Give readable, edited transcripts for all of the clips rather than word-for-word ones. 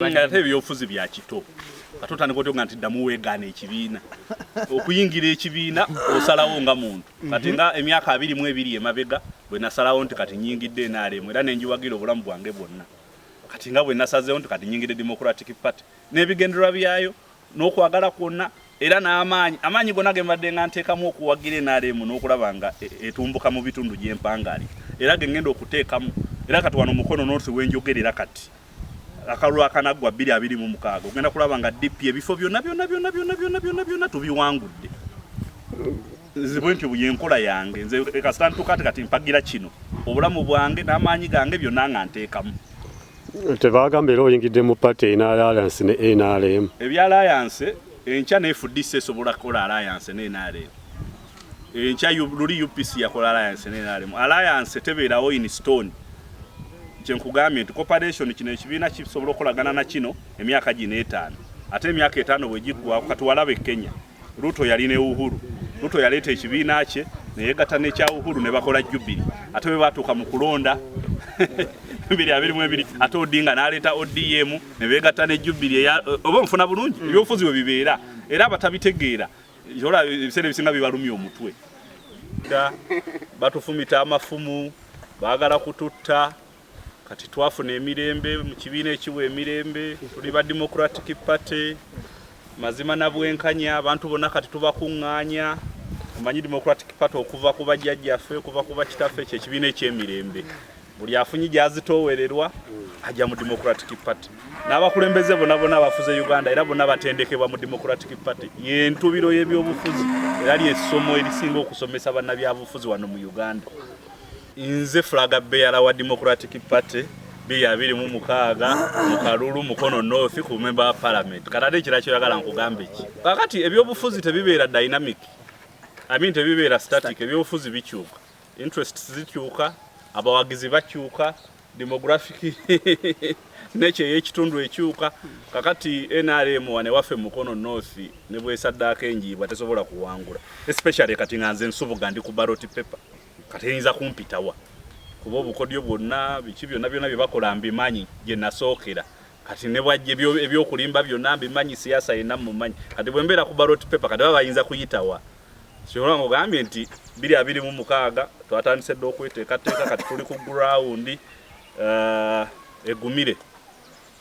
Ate ebyobufuzi bya kito, ate otandika otyo nga nti ddamu weegaana ekibiina. Okuyingira ekibiina osalawo nga muntu. Kati nga emyaka 22 emabega bwe nasalawo nti kati nyingidde NRM, era nenjiwagira obulamu bwange bwonna. Kati nga bwe nasazeewo nti kati nyingidde Democratic Party n'ebigendererwa byayo n'okwagala kwonna era n'amaanyi, amaanyi gonna ge mbadde nga nteekamu okuwagira NRM n'okulaba nga etumbuka mu bitundu gye mpangaali, era ge ngenda okuteekamu. Era kati wano Mukono North wenjogerera kati, akalulu akanaggwa 2026, ogenda kulaba nga DP ebifo byonna byonna byonna byonna byonna byonna byonna tubiwangudde. Nze bwe ntyo yenkola yange. Nze kasita ntuuka ati kati mpagira kino, obulamu bwange n'amaanyi gange byonna nga nteekamu. Tebagamba era oyingidde mu party erina alliance ne NRM? Ebya alliance, enkya ne FDC esobola kukola alliance ne NRM. Enkya luli UPC yakola alliance ne NRM. Alliance tebeerawo in stone. Kyenkugambye nti cooperation, kino ekibiina kisobola okukolagana na kino emyaka gino 5, ate emyaka 5 bwe giggwako. Kati walaba e Kenya, Ruto yali ne Uhuru. Ruto yaleeta ekibiina kye neyegatta n'ekya Uhuru ne bakola Jubilee. Ate bwe batuuka mu kulonda 2022, ate Odinga n'aleeta ODM ne beegatta ne Jubilee. Oba nfuna bulungi? Ebyobufuzi bwe bibeera, era abatabitegeera ola ebiseera ebisinga bibalumya omutwe. Batufumita amafumu, baagala kututta. Kati twafuna emirembe mu kibiina ekiwa emirembe. Tuli ba Democratic Party, mazima na bwenkanya. Abantu bonna kati tubakuŋŋaanya. Omanyi Democratic Party okuva ku bajjajjaffe, okuva ku bakitaffe, kyekibiina ekyemirembe. Buli afunyi gyazitoowererwa ajja mu Democratic Party. N'abakulembeze bonna bonna abafuze Uganda era bonna batendekebwa mu Democratic Party. Yentubiro y'ebyobufuzi era lyessomo erisinga okusomesa bannabyabufuzi wano mu Uganda. Nze flag bearer wa Democratic Party 2026 mu kalulu Mukono North ku member wa parliament. Kati ate ekirala kyoyagala nkugambe ki? Kakati ebyobufuzi tebibeera dynamic, I mean tebibeera static. Ebyobufuzi bikyuka, interests zikyuka, abawagizi bakyuka, demographic nekyo ey'ekitundu ekyuka. Kakati NRM wane waffe Mukono North ne bwesaddaako enjiibwa tesobola kuwangula, especially kati nga nze Nsubuga ndi ku ballot paper. Kati eyinza kumpitawa? Kuba obukodyo bwonna, biki byonna byonna bye bakola mbimanyi gye nasookera. Kati ne bwajja ebyokulimba byonna mbimanyi, siyaasa yenna mumanyi. Kati bwe mbeera ku ballot paper, kati baba bayinza kuyitawa? Kyola ng'ogambye nti 2026 twatandise dda okweteekateeka. Kati tuli ku ground egumire.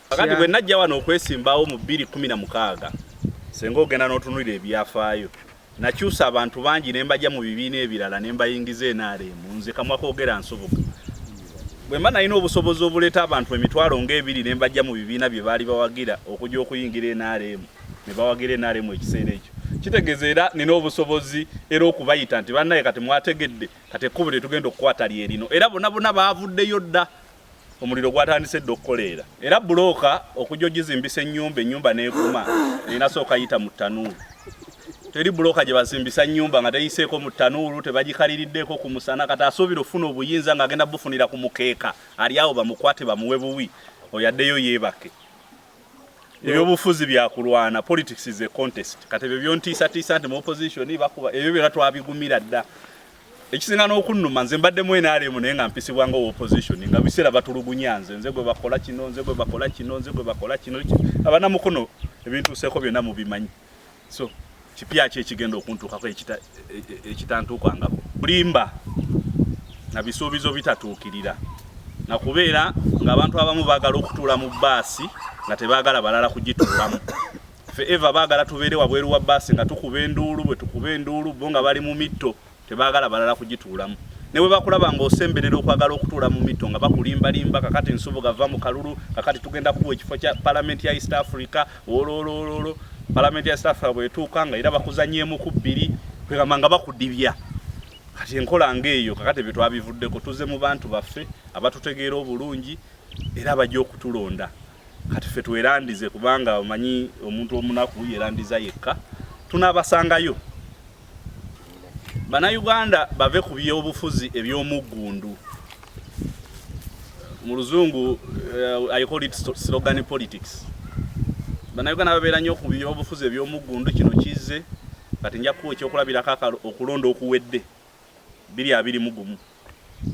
Kakati bwe najja wano okwesimbawo mu 2016, senga ogenda n'otunulira ebyafaayo, nakyusa abantu bangi ne mbajja mu bibiina ebirala ne mbayingiza NRM. Nze kamwa koogera Nsubuga. Bwe mba nalina obusobozi obuleeta abantu 20,000 ne mbajja mu bibiina bye baali bawagira okujja okuyingira NRM ne bawagira NRM ekiseera ekyo, kitegeeza era nina obusobozi era okubayita nti bannaye, kati mwategedde, kati ekkubo lye tugenda okukwata lye lino. Era bonna bonna baavuddeyo dda, omuliro gwatandise dda okukoleera. Era bulooka okujja ogizimbisa ennyumba, ennyumba n'eguma, erina sooka yita mu ttanuulu. Teri bulooka gye bazimbisa nnyumba nga teyiseeko mu ttanuulu, tebagikaliriddeko ku musana. Kati asuubira okufuna obuyinza ng'agenda bufunira ku mukeeka ali awo, bamukwate bamuwe buwi, oyo addeyo yeebake. Ebyobufuzi byakulwana, politics is a contest. Kati ebyo byontiisatiisa nti mu opposition bakuba, ebyo byonna twabigumira dda. Ekisinga n'okunnuma, nze mbaddemu NRM naye nga mpisibwa nga opposition, nga biseera batulugunya nze, nze gwe bakola kino, nze gwe bakola kino, nze gwe bakola kino. Abanamukono ebintuuseeko byonna mubimanyi. So kipya ki ekigenda okuntuukako ekitantuukangako? Kulimba na bisuubizo bitatuukirira, nakubeera ng'abantu abamu baagala okutuula mu bbaasi nga tebaagala balala kugituulamu. Ffe eva baagala tubeere wabweru wa bbaasi nga tukuba enduulu. Bwe tukuba enduulu, bo nga bali mu mitto, tebaagala balala kugituulamu. Ne bwe bakulaba ng'osemberera okwagala okutuula mu mitto, nga bakulimbalimba: "Kakati Nsubuga va mu kalulu, kakati tugenda kuwa ekifo kya palamenti ya East Africa." Ololololo, palamenti ya East Africa bwetuuka nga era bakuzanyeemu ku bbiri, kwegamba nga bakudibya. Kati enkola ng'eyo, kakati ebyo twabivuddeko. Tuze mu bantu baffe abatutegeera obulungi era abajja okutulonda. Kati ffe twerandize, kubanga omanyi omuntu omunaku yerandiza yekka. Tunaabasangayo. Bannayuganda bave ku byobufuzi eby'omuggundu. Mu luzungu I call it slogan politics. Bannayuganda babeera nnyo ku byobufuzi eby'omuggundu. Kino kizze kati, nja kuwa ekyokulabirako okulonda okuwedde 2021.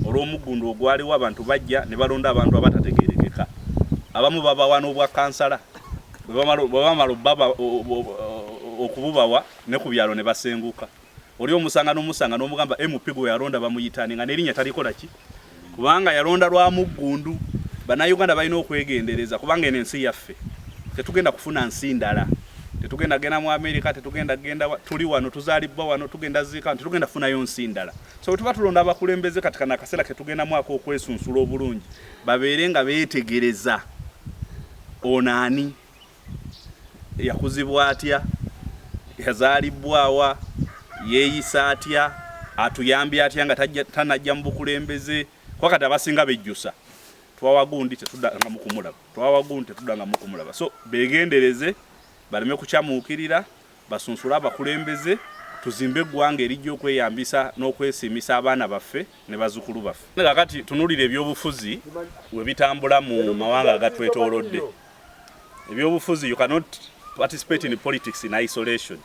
Olw'omuggundu ogwaliwo, abantu bajja ne balonda abantu abatategeerekeka. Abamu babawa n'obwa kansala, bwe bamala okububawa ne ku byalo ne basenguka. Oli omusanga n'omusanga n'omugamba MP gwe yalonda bamuyitani nga n'erinnya talikola ki, kubanga yalonda lwa muggundu. Bannayuganda balina okwegendereza, kubanga eno ensi yaffe, tetugenda kufuna nsi ndala. Tetugenda genda mu Amerika, tetugenda genda, tuli wano, tuzaalibwa wano, tugenda ziika, tetugenda kufunayo nsi ndala. So bwe tuba tulonda abakulembeze kati, kano akaseera ketugendamu ak'okwesunsula obulungi, babeere nga beetegereza ono ani, yakuzibwa atya, yazaalibwawa, yeeyisa atya, atuyambye atya nga tanajja mu bukulembeze. Kuba kati abasinga bejjusa, twawa gundi tetuddangamu kumulaba, twawa gundi tetuddangamu kumulaba. So beegendereze baleme kukyamuukirira, basunsule abakulembeze, tuzimbe eggwanga erijja okweyambisa n'okwesiimisa abaana baffe ne bazzukulu baffe. Kakati tunuulira ebyobufuzi we bitambula mu mawanga agatwetoolodde. Ebyobufuzi, you cannot participate in politics in isolation.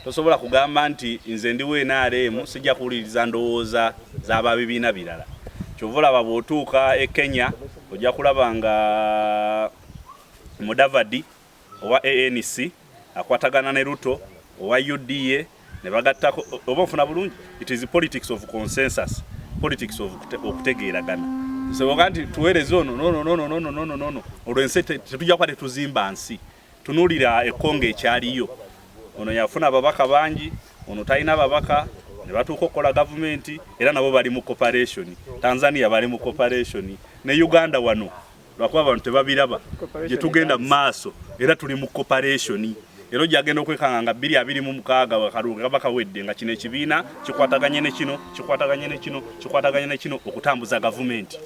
Tosobola kugamba nti nze ndiwo NRM, sijja kuwuliriza ndowooza z'ababibiina birala. Kyova olaba bw'otuuka e Kenya, ojja kulaba nga Mudavadi owa ANC akwatagana ne Ruto owa UDA ne bagattako, oba nfuna bulungi. It is politics of consensus, politics of okutegeeragana. Soboka nti tuweereze ono, no, no, no, no, no, no, no, no. Olwo ensi tetujja kuba tetuzimba nsi. Tunuulira Ekongo ekyaliyo, ono yafuna ababaka bangi, ono talina babaka, ne batuuka okukola gavumenti, era nabo bali mu cooperation. Tanzania bali mu cooperation ne Uganda wano, lwakuba abantu tebabiraba gye tugenda mu maaso, era tuli mu cooperation. Era ojja genda okwekanga nga 2026 akalulu kaba kawedde, nga kino ekibiina kikwataganye ne kino, kikwataganye ne kino, kikwataganye ne kino okutambuza gavumenti.